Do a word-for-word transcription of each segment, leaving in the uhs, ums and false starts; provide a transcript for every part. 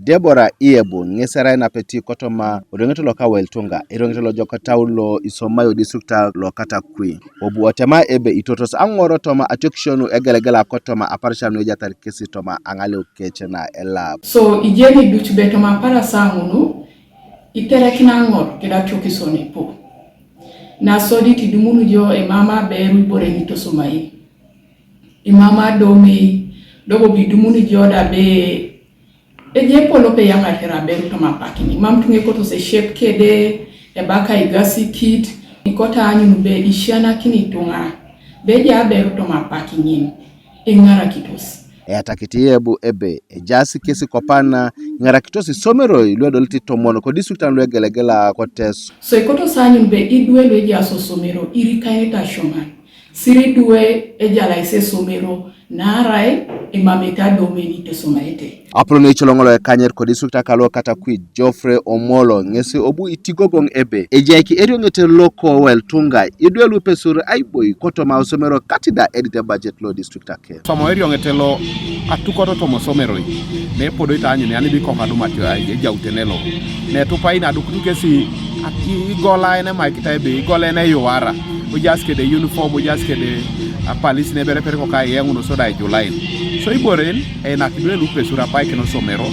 Deborah Iebu ŋes erai napeti kotoma erioŋet loka Weltunga, erioŋet lojokotau lo isomai odistrikta lo Katakwi. Obu otema ebe itotos aŋor toma atiokisio nu egelegela kotoma aparasia nu ejatar kesi toma aŋaleu kec na elap. So ijeni duc be toma aparasia ŋunu, iterekina aŋor keda atiokisio nu ipu. Nasodit idumunu jo emama aberu ibore nitosomai. Imama adomei, do bobo idumunu jo da be eje epol lope eyaŋarite aberu toma apak ŋin. Mam tuŋa ekotos eshep kede, ebaka igasikit, ikoto aanyun be isianakini ituŋa, be eje aberu toma apak ŋin, iŋarakitos. Eyatakit Iebu ebe ejaas kesi kopana iŋarakitos isomeroi lu edolit itomon kodistriktan lu egelegela ko Teso. So ikotos aanyun be idwe lu ejaas osomero irikaenete asioman, siri idwe ejalais esomero, naarai emamete adomei nitosomaete. Apolon eicoloŋ lo ekanyet kodistrikta kalo Katakwi Geoffrey Omolo ŋesi obu itigogoŋ ebe ejaik erioŋet loko Weltunga idwe lupesur aiboi kotoma osomero katida edit ebajet lo distrikta ke. Somo erioŋet lo atukot toma osomeroi, ne epodoi taanyun yani bikok adumat ejautene lo. Ne etupai na adukutu kesi at-, i-, igolaen emaikita ebe, igolaen eyuara, ojaas kede uniform, ojaas kede apalis nebereper koka eyaŋuno soda ejulain. So iboren, einakidwe lupesur apaikin osomero,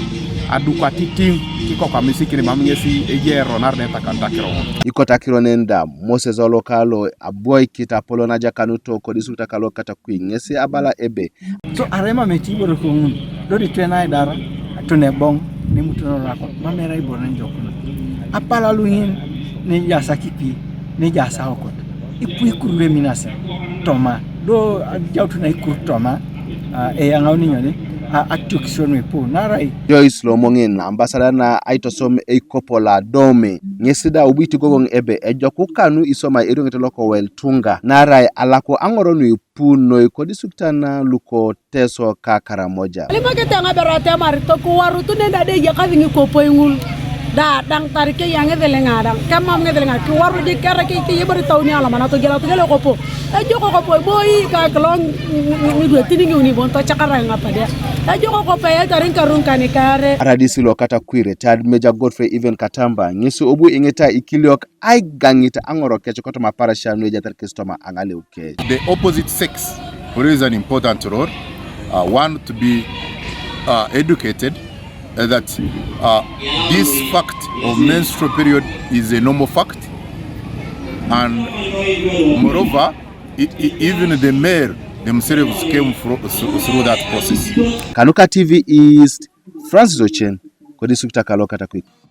aduk atitiŋ, kikok amisikin mam ŋesi eje eronar netakanut akiro ŋun. Ikot akiro nen da, Moses Olokalo, abwoikit apolon ajakanuto kodistrikta kalo Katakwi ŋesi abala ebe, So arai mam eti iboro koŋun, do ditwena aidar, atun eboŋ, nemutono rakot, mam erai iboro nejokuna. Apala luŋin, nejaas akipi, nejaas aokot. Ipu ikur lu eminasi, toma, do ajaut na ikur toma, a, eyaŋauni nyoni, a, atiokisio nu ipu, naarai. Joyce Lomoŋin, ambasada na aitosom eikopo lo adomei, ŋesi da obu itigogoŋ ebe ejok kanu isomai erioŋet loko Weltunga, naarai alaku aŋor nu ipu noi kodistriktan luko Teso ka Karamoja. Alimokete eoŋ aberu atemar tokiwarutu nenda de eyakasi ŋikopoi ŋul da daŋ tarik eya ŋeseleŋa daŋ kemam ŋeseleŋa kiwaru jik kere keyebore tauni alomana togiela togel ekopo. Ejok ekopo iboi ka kilo ŋidwetin ŋiuni bon tocakara ŋapadia. Ejok ekopo eyaitari ŋikarun kanikare. R D C lo Katakwi, retired Major Godfrey Even Katamba, ŋesi obu iŋita ikiliok aigaŋit aŋor kec kotoma aparasia nu ejatar kes toma aŋaleu kec. The opposite sex, who is an important role, uh, one to be, uh, educated, uh, that, uh, this fact of menstrual period is a normal fact, and moreover, e-, e-, even the male themselves came fro-, through, through that process. Kanuka T V East, Francis Ochen, kodistrikta kalo Katakwi.